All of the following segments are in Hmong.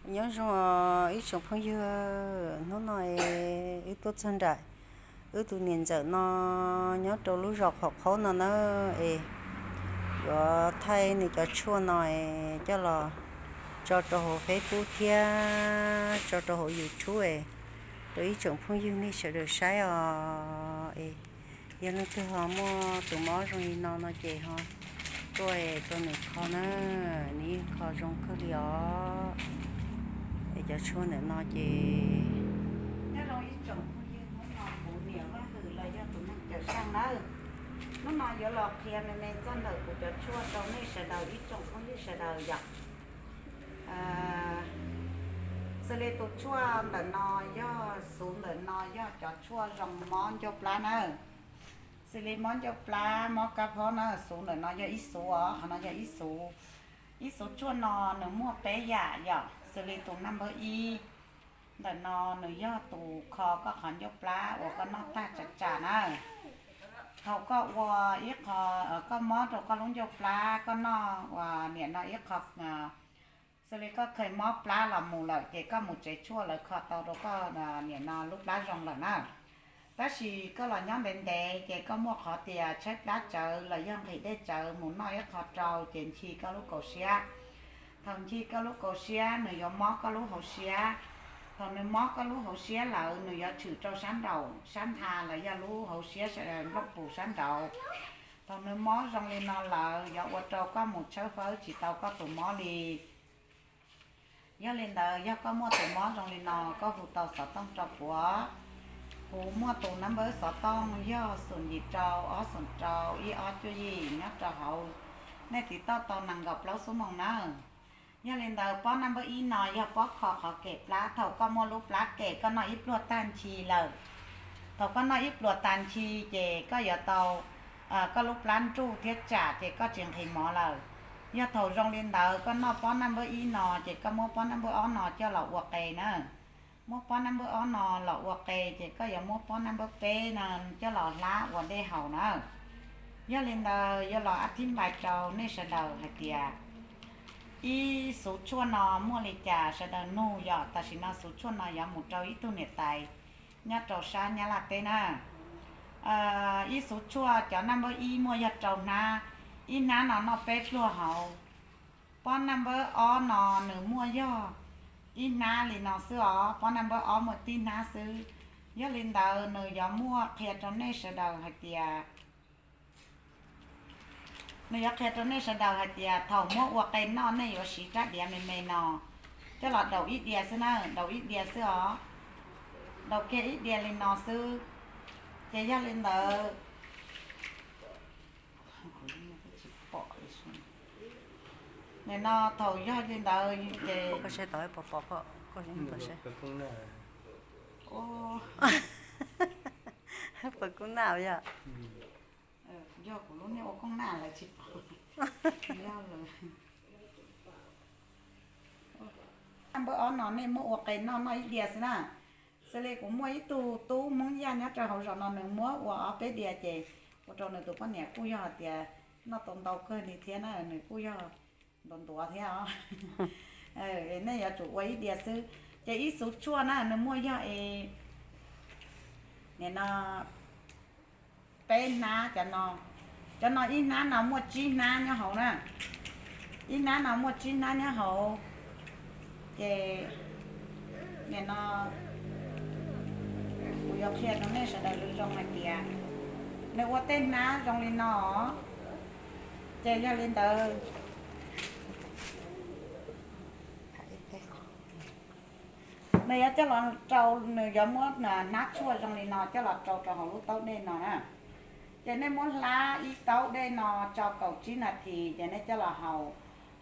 Nyob zoo ib tsoom phooj ywg, hnub no es wb tuaj txog nram wb tus niam ntxawm no nyob rau lub zos Qhov Qhaub no na, es yuav thaij nws cov tshuaj no es coj los tso rau hauv Facebook thiab tso rau hauv YouTube es rau ib tsoom phooj ywg nej sawv daws saib os. Es yog leej twg ho muaj tus mob zoo li no no ces ho tuaj es rau nws kho na, nws yeej kho zoo kawg li os. Es cov tshuaj ntawm no ces nyob zoo ib tsoom phooj ywg, hnub no kuv niam Vaj Hwm los yog tus neeg cawm seej nawb. Hnub no yuav los qhia me me txog ntawm kuv cov tshuaj rau nej sawv daws ib tsoom phooj ywg sawv daws yom. Xws li tus tshuaj ntawm no yog, xuv ntawm no yog cov tshuaj zoo mob ncauj plab na. Xws li mob ncauj plab, mob kab phob na, xuv ntawm no yog ib xuv os, qhov no yog ib xuv. Ib xuv tshuaj no nws muaj peb yam yom, xws li tus naj npawb ib ntawm no nws yog tus kho koj qhov ncauj plab uas koj noj tag tsam tsam na. Thaum koj ua ib qho, koj mob rau koj lub ncauj plab, koj noj ua niam no ib qho, xws li koj kheev mob plab los mus lawm ces koj mus tsev tshuaj lawv kho tau rau koj niam no lub plab zoo lawm na. Tab sis koj los nyob ntev ntev ces koj muaj qhov tias tshaib plab tsawv los yog nqhis dej tsawv mus noj ib qho rau ces nchi koj lub kaus siab. Thaum nchi koj lub kaus siab nws yuav mob koj lub hauv siab. Thaum nws mob koj lub hauv siab lawm nws yuav tshwm rau sab nraum sab ntha los yog lub hauv siab nplooj pus sab nraud. Thaum nws mob zoo li no lawm yuav ua rau koj mus tshawb fawb tsis tau koj tus mob li. Yog li ntawd yog koj muaj tus mob zoo li no koj hu tau xov tooj rau kuv. Kuv muaj tus naj npawb xov tooj yog xoom yim rau ob xoom rau ib ob cuaj yim nyob rau hauv. Nej tiv tauj tau nees nkaum plaub xuab moos nawb. Yog li ntawd pob naj npawb ib no yog pob kho qhov kem plab. Thaum koj muaj lub plab kem koj noj ib pluag tag nchi lawm, thaum koj noj ib pluag tag nchi ces koj yuav tau, koj lub plab nruj thiab tsam ces koj tsis nqhis mov lawm. Yog thaum zoo li ntawd koj noj pob naj npawb ib no ces koj muab pob naj npawb ob no coj los ua qe na. Muab pob naj npawb ob no los ua qe ces koj yuav muab pob naj npawb peb no coj los hlab ua dej haus na. Yog li ntawd yuav los ab thib npais rau nej sawv daws hais tias ib xuv tshuaj no muaj li cas sawv daws nug yom. Tam sim no xuv tshuaj no yuav mus rau ib tug niam tais nyob rau sab Nyab Laj teb na. Ib xuv tshuaj cov naj npawb ib muaj yog rau hnab, ib hnab no noj peb pluag hauv. Pob naj npawb ob no nws muaj yog ib hnab li no xwb os, pob naj npawb ob muaj tib hnab xwb. Yog li ntawd nws yuav muaj qhia rau nej sawv daws hais tias, nws yuav qhia rau nej sawv daws hais tias thaum muab ua qe noj nej yuav siv rab diav me me no coj los daus ib diav xwb na, daus ib diav xwb os. Daus kiag ib diav li no xwb. Ces yog li ntawd, nim no thaum yog li ntawd ces pas kub naj yog, yog kuv lub niag ua kooj naj lawv tsis pom. Yog lawm. Naj npawb ob no nej muab ua qe noj noj ib diav xwb na. Xws li kuv muaj ib tug tub Hmoob Yaj nyob rau hauv zos no nws muab ua ob peb diav ces ua rau nws tus poj niam kuj yog hais tias noj tau ntau kawg li thiab na, nws kuj yog ntuav ntuav thiab os. Nej yuav tsum ua ib diav xwb. Ces ib xuv tshuaj na nws muaj yog es, nim no peb hnab cov no, cov no ib hnab no muaj tsib hnab nyob hauv na. Ib hnab no muaj tsib hnab nyob hauv. Ces nim no kuv yuav qhia rau nej sawv daws zoo zoo hais tias nws ua tej hnab zoo li no, ces yog li ntawd nws yuav coj los rau, nws yuav muab hnab tshuaj zoo li no coj los rau rau hauv lub taub dej no na. Ces nej muab hlab ib taub dej no tso kaum tsib nas this ces nej coj los haus.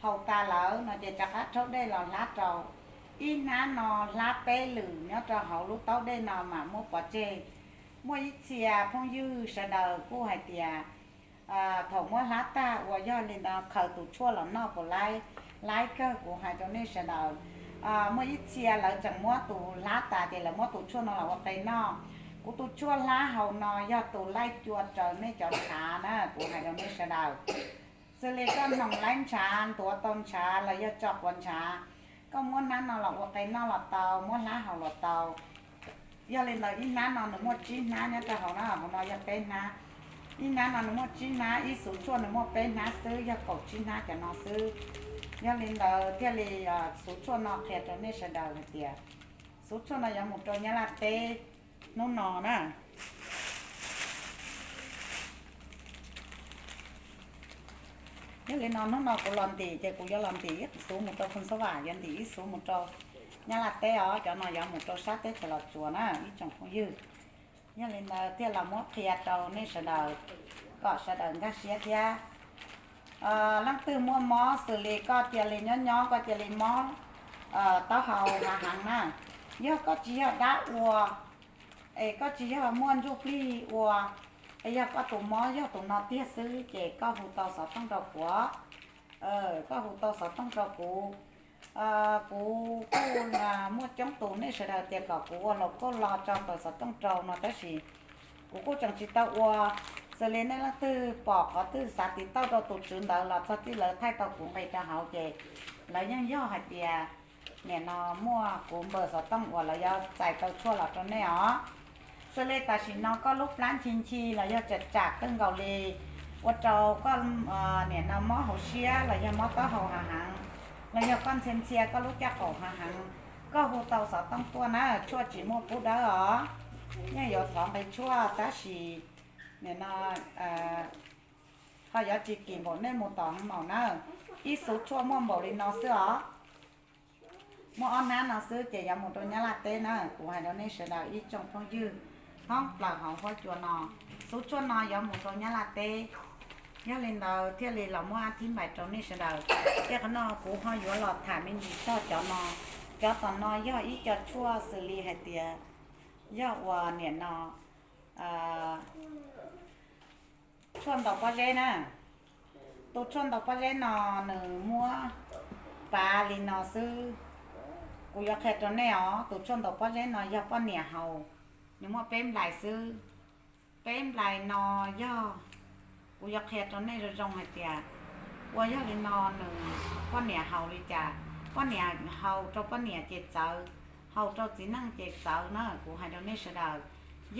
Haus tas lawm no ces rov qab rhaub dej los hlab rau. Ib hnab no hlab peb lwm nyob rau hauv lub taub dej no mam muab pov tseg. Muaj ib txhia phooj ywg sawv daws kuj hais tias thaum muab hlab tag uas yog li ntawd khaws tus tshuaj los noj puas laib? Laib kawg, kuv hais rau nej sawv daws. Muaj ib txhia lawv tseem muab tus hlab tas ces lawv muab tus tshuaj no los ua qe noj. Kuv tus tshuaj hlab haus no yog tus laij cua raws nej cov ntshav na, kuv hais rau nej sawv daws. Xws li koj hnoos laib ntshav, ntuav tau ntshav los yog tso quav ntshav, Koj muab hnab no los ua qe noj los tau, muab hnab haus los tau. Yog li ntawd ib hnab no nws muaj tsib hnab nyob rau hauv na, hauv no yog peb hnab. Ib hnab no nws muaj tsib hnab, ib xuv tshuaj nws muaj peb hnab xwb, yog kaum tsib hnab cov no xwb. Yog li ntawd thiaj li xuv tshuaj no qhia rau nej sawv daws hais tias xuv tshuaj no yuav mus rau Nyab Laj teb hnub no na. Yog li no hnub no kuv los ntim ces kuv yuav los ntim ib xuv mus rau Phoos Xab Vam, yuav ntim ib xuv mus rau Nyab Laj teb os, cov no yuav mus rau sab teb chaws Los Tsuas na ib tsoom phooj ywg. Yog li ntawd thiaj los muab qhia rau nej sawv daws kom sawv daws nkag siab thiab. Leej twg muaj mob xws li koj cia li nyob nyob koj cia li mob taub hau hav heev na, yog koj tsis yog dab ua es koj tsis yog muaj ntsuj plig ua, es yog koj tus mob yog tus no tiag xwb ces koj hu tau xov tooj rau kuv. Koj hu tau xov tooj rau kuv. Kuv kuj muaj coob tus nej sawv daws tias kom kuv ua los koj los tso tau xov tooj rau no tab sis kuv kuj tseem tsis tau ua. Xws li nej leej twg pom qhov twg xav tiv tauj rau tus tswv ntawd los txog txij lawv thaij tau kuv nqis rau hauv ces lawv yeej yog hais tias nim no muaj kuv npawb xov tooj uas lawv yuav txais tau tshuaj los rau nej os. Xws li tam sim no koj lub plab nchi nchi los yog tsam tsam kawg nkaus li, ua rau koj nim no mob hauv siab los yog mob taub hau hav heev, los yog koj ntxhia ntxhia koj lub caj qaum hav heev, koj hu tau xov tooj tuaj na, tshuaj tsis muaj pub dawb os. Yeej yuav thov nqi tshuaj tab sis nim no ho yuav tsis kim npaum nej mus tom maum na. Ib xuv tshuaj muaj npaum li no xwb os. Muaj ob hnab no xwb ces yuav mus rau Nyab Laj teb na. Kuv hais rau nej sawv daws ib tsoom phooj ywg thoob plaws hauv huab cua no, xuv tshuaj no yuav mus rau Nyab Laj teb. Yog li ntawd thiaj li los muab thib npais rau nej sawv daws. Tej qhov no kuv ho yuav los tham me ntsis txog cov no. Cov tom no yog ib co tshuaj xws li hais tias yog uas nim no tshuaj ntaus pob zeb na. Tus tshuaj ntaus pob zeb no nws muab pav li no xwb. Kuv yuav qhia rau nej os, tus tshuaj ntaus pob zeb no yog poj niam haus, nws muaj peb nplais xwb. Peb nplais no yog, kuv yuav qhia rau nej zoo zoo hais tias ua yog li no nws poj niam haus li cas, poj niam haus rau poj niam ces txawv, haus rau txiv neej ces txawv na. Kuv hais rau nej sawv daws,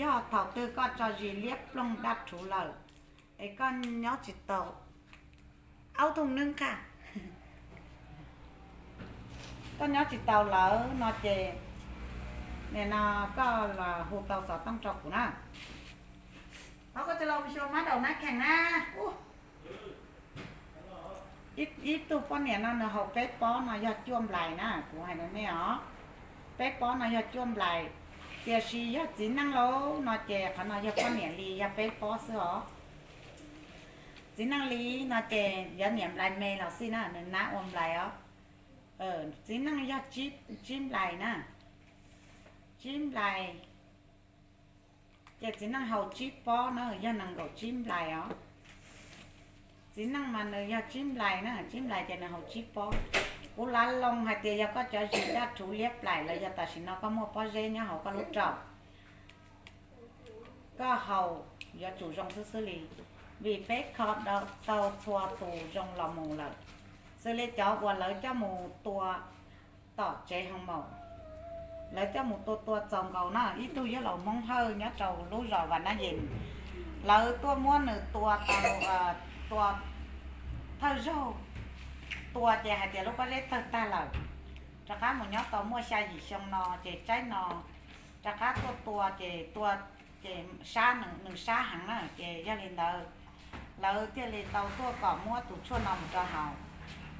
yog thaum twg koj tso zis liab ploog daj rhuv lawm es koj nyob tsis tau, aub thooj neeb qaj, koj nyob tsis tau lawm no ces nim no koj los hu tau xov tooj rau kuv na. Qhov koj tsis los xyuas mab daum nab khees na. Ib tug poj niam no nws haus peb pob no yog cuaj nplais na, kuv hais rau nej os. Peb pob no yog cuaj nplais, tiam sis yog txiv neej lauj no ces qhov no yog poj niam li yog peb pob xwb os. Txiv neej li no ces yuav niam nplais me los xij na, nws nab ua nplais os. Txiv neej yog tsib nplais na, tsib nplais. Ces txiv neej haus tsib pob na, yog nees nkaum tsib nplais os. Txiv neej mas nws yog tsib nplais na, tsib nplais ces nws haus tsib pob. Kuv lav loo hais tias yog koj cov zis daj rhuv liab plaim los yog tam sim no koj muaj pob zeb nyob hauv koj lub raum, koj haus yuav tsum zoo xwb xwb li, vim peb kho tau txhua tus zoo los mus lawm. Xws li cov uas lawv coj mus tua tom tsev hoo maum, lawv coj mus tua tua txaus nkaus na. Ib tug yog laus Hmoob Hawj nyob rau lub zos Vas Nab Yes, lawv tuaj muab nws tua tau, tua thawj zaug, tua ces hais tias lub pob zeb tawg tag lawm, rov qab mus nyob tau muaj xya yim xyoo no ces tsaib no rov qab tuaj tua ces tua ces sab, nws sab heev na. Ces yog li ntawd lawv thiaj li tau tuaj kom muab tus tshuaj no mus rau haus.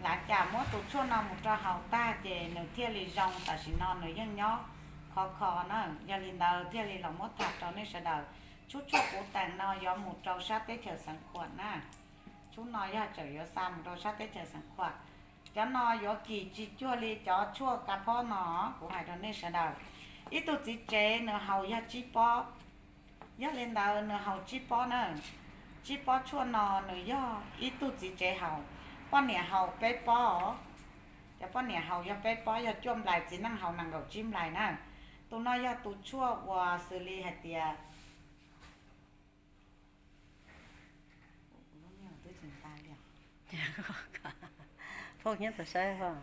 Lav cas muab tus tshuaj no mus rau haus tag ces nws thiaj li zoo, tam sim no nws yeej nyob khov kho na. Yog li ntawd thiaj li los muab tham rau nej sawv daws. Tshub tshuaj kuv teem no yuav mus rau sab teb chaws Xeev Khuam na. Tshub no yog tseem yuav xa mus rau sab teb chaws Xeev Khuam. Cov no yuav kim tsis cuag li cov tshuaj ka phob no, kuv hais rau nej sawv daws. Ib tug txiv tsev nws haus yog tsib pob. Yog li ntawd nws haus tsib pob na. Tsib pob tshuaj no nws yog ib tug txiv tsev haus, poj niam haus peb pob os. Cov poj niam haus yog peb pob, yog cuaj nplais, txiv neej haus nees nkaum tsib nplais na. Tus no yog tus tshuaj uas xws li hais tias, phauj nyob tau saib os.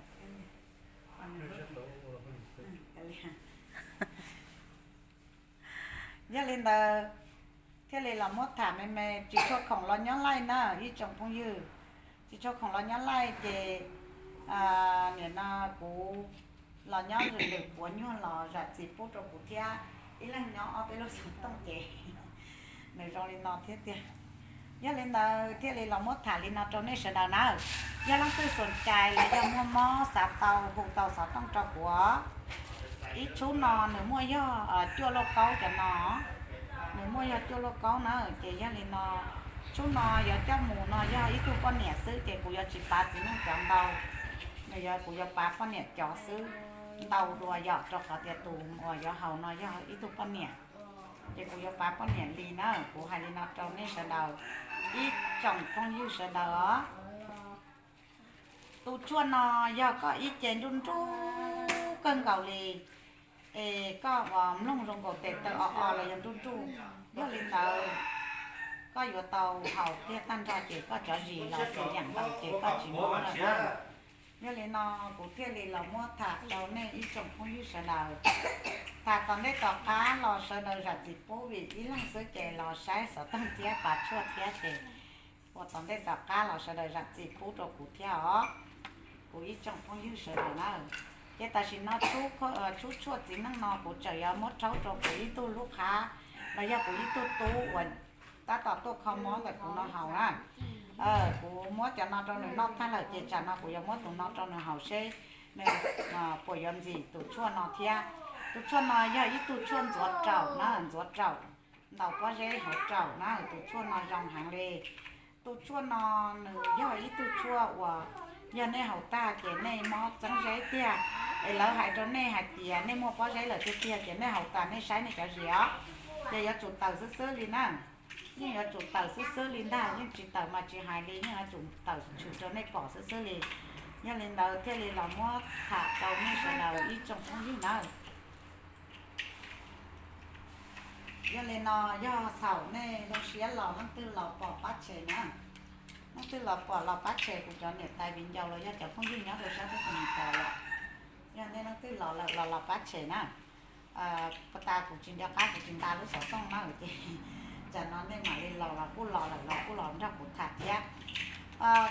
Yog li ntawd thiaj li los muab tham me me, tsis tshua khoom los nyob laij na ib tsoom phooj ywg. Tsis tshua khoom los nyob laij ces nim no kuv los nyob lwm puav nyuag los zam txim pub rau kuv thiab. Ib leeg nyob ob peb lub xov tooj ces nws zoo li no thiab tiag. Yog li ntawd thiaj li los muab tham li no rau nej sawv daws nawb. Yog leej twg xum cais los yog muaj mob xav tau hu tau xov tooj rau kuv. Ib tshub no nws muaj yog cuaj lauj kaub cov no, nws muaj yog cuaj lauj kaub na. Ces yog li no, tshub no yuav coj mus no yog ib tug poj niam xwb ces kuv yuav tsis pav txiv neej cov ntau, nws yuav, kuv yuav pav poj niam cov xwb ntau dua yom, rau qhov tias tus uas yuav haus no yog ib tug poj niam. Ces kuv yuav pav poj niam li na, kuv hais li no rau nej sawv daws ib tsoom phooj ywg sawv daws os. Tus tshuaj no yog koj ib ce nruj nruj kawg nkaus li, es koj uas mloog zoo nkaus tes taw o o los yog nruj nruj. Yog li ntawd koj yuav tau haus tiag tag nrho ces koj cov zis los xim yam nkaus ces koj tsis mob lawm na. Yog li no kuv thiaj li los muab tham rau nej ib tsoom phooj ywg sawv daws. Tham tom ntej tom qab los sawv daws zam txim pub vim ib leeg xwb ces los saib xov tooj thiab pav tshuaj thiab ces uas tom ntej tom qab los sawv daws zam txim pub rau kuv thiab os, kuv ib tsoom phooj ywg sawv daws na. Ces tam sim no tshub tshuaj txiv neej no kuv tseem yuav muab rhaub rau kuv ib tug lub qhab los yog kuv ib tug tub uas tab tom tuaj kho mob ntawm kuv no haus na. Kuv muab cov no rau nws noj tag lawm ces tsam no kuv yuav muab tus no rau nws haus seb nws puas yuav ntxim tus tshuaj no thiab. Tus tshuaj no yog ib tug tshuaj ntxuav raum na, ntxuav raum, ntaus pob zeb hauv raum na, tus tshuaj no zoo heev li. Tus tshuaj no nws yog ib tug tshuaj uas yog nej haus tag ces nej mob txeeb zeb tiag, es lawv hais rau nej hais tias nej muaj pob zeb lawm tiag tiag ces nej haus tas nej saib nej cov zis os, ces yuav tsum tawm xwb xwb li na. Yeej yuav tsum tawm xwb xwb li ntag, yeej tsis tawm mas tsis hais li, yeej yuav tsum tawm tshwm rau nej pom xwb xwb li. Yog li ntawd thiaj li los muab tham rau nej sawv daws ib tsoom phooj ywg nawb. Yog li no, yog thaum nej zoo siab los leej twg los pom pab tshem na, leej twg los pom los pab tshem kuv cov niam tais viv ncaus los yog cov phooj ywg nyob rau sab teb chaws Amelikas lawm. Yog nej leej twg los lawm los los pab tshem na. Puag ta kuv tsis nco qab kuv tsis nta lub xov tooj na ces tsam no nej mam li los los kuj los lawm los kuj los nrog kuv tham thiab.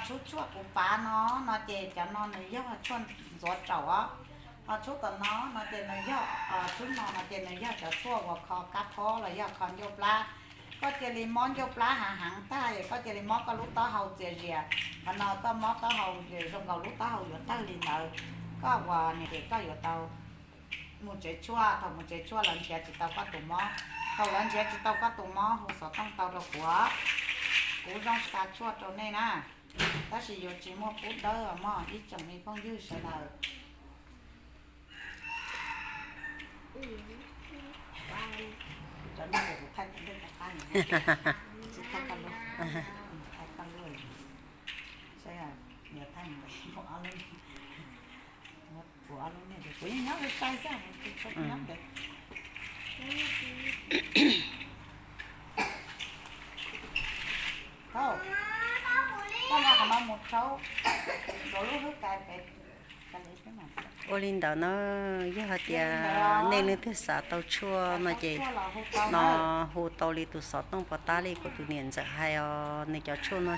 Tshub tshuaj kuv pav no no ces cov no nws yog tshuaj ntxuav raum os. Ho tshub tom no no ces nws yog, tshub no no ces nws yog cov tshuaj uas kho kab phob los yog kho ncauj plab. Koj cia li mob ncauj plab hav heev tag es koj cia li mob koj lub taub hau txias zias, qhov no koj mob taub hau zoo nkaus lub taub hau yuav tawg li ntawd, koj uas niam ces koj yuav tau mus tsev tshuaj. Thaum mus tsev tshuaj lawv nrhiav tsis tau koj tus mob, thaum lawv nrhiav tsis tau koj tus mob hu xov tooj tau rau kuv, kuv zoo xa tshuaj rau nej na. Tab sis yuav tsis muaj pub dawb mog ib tsoom me phooj ywg sawv daws. Cov no ces kuv thaij ntej thaij qab, tsis thaij koj lub, thaij koj lub, saib, yuav thaij mus ntawd, kuv ob lub, kuv ob lub niag, kuv yeej nyob sai xwb, kuv tsis nyob ntawd. Thauj, koj nqa qhov no mus rhaub rau lub hwb kais pem. Ua li ntawd na, yog hais tias nej leej twg xav tau tshuaj no ces no hu tau li tus xov tooj pov tab li kuv tus niam ntxawm hais os. Nws cov tshuaj no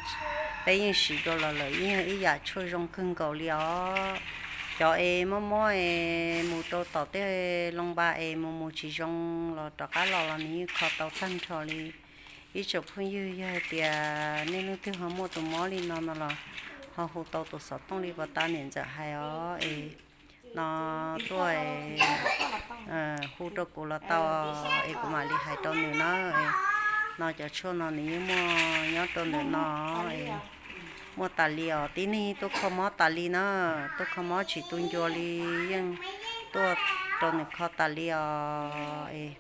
peb yeej siv dua los lawm, yeej yog ib yam tshuaj zoo kawg nkaus li os. Cov es mob mob es mus rau tom tej loo npa es mus mus tsis zoo los rov qab los los nws yeej kho tau tag nrho li. Ib tsoom phooj ywg, yog hais tias nej leej twg ho muaj tus mob li no no los ho hu tau tus xov tooj li pov tab niam ntxawm hais os es no tuaj hu rau kuv los tau es kuv mam li hais rau nws na. No cov tshuaj no nws yeej muaj nyob rau ntawm no, muaj tas li os. Tib neeg tuaj kho mob tas li na, tuaj kho mob tsis tu ncua li yeej tuaj rau nws kho tas li os. Es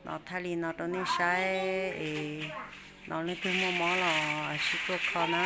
no thaij li no rau nej saib es no leej twg muaj mob los sib tuaj kho na.